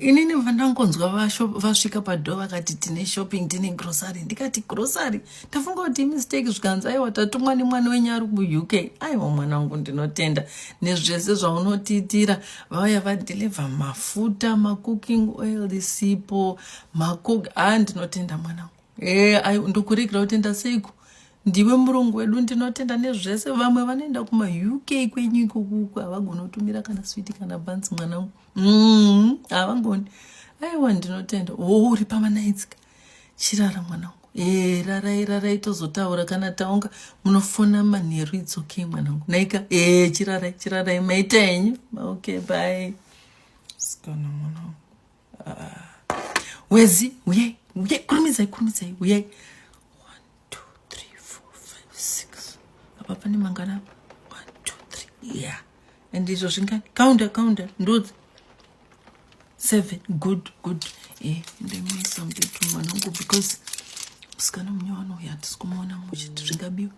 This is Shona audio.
Inini vandangonzwa vasvika padoor vakati tine shopping, tine grocery. Ndikati grocery, ndafunga kuti mistake. Zvikanzi aiwa, tatumwa nemwana wenyu ari kuUK. Aiwa mwana wangu, ndinotenda nezvese zvaunotiitira. Vauya vadeliver mafuta, macooking oil, sipo, macook. A, ndinotenda mwana wangu. E, ndokuregera kutenda seiko? Ndiwe murungu wedu, ndinotenda nezvese. Vamwe vanoenda kumaUK kwenyu ikokuku havagoni kutumira kana switi kana bhanzi, mwana wangu. Havangoni. Aiwa, ndinotenda. O, uri pamanaitsika, chirara mwana wangu. E, rarai, rarai, tozotaura kana taunga. Munofona manheru. It's okay mwanangu. Naika. E, chirarai, chirarai, maita henyu. Okay, bye sikana mwana wangu. Ah. Wezi, uyai, uyai, kurumidzai, kurumidzai, uyai. 1 2 3 4 5 6. Apa pane mangana? 1 2 3, yeah. And izvo zvingani? Counter, counter, ndudzi 7. Good, good. E, ndemuisa mubedroom mwanangu, because musikana munyowano uyu hatisi kumuona muchiti zvingabiwa.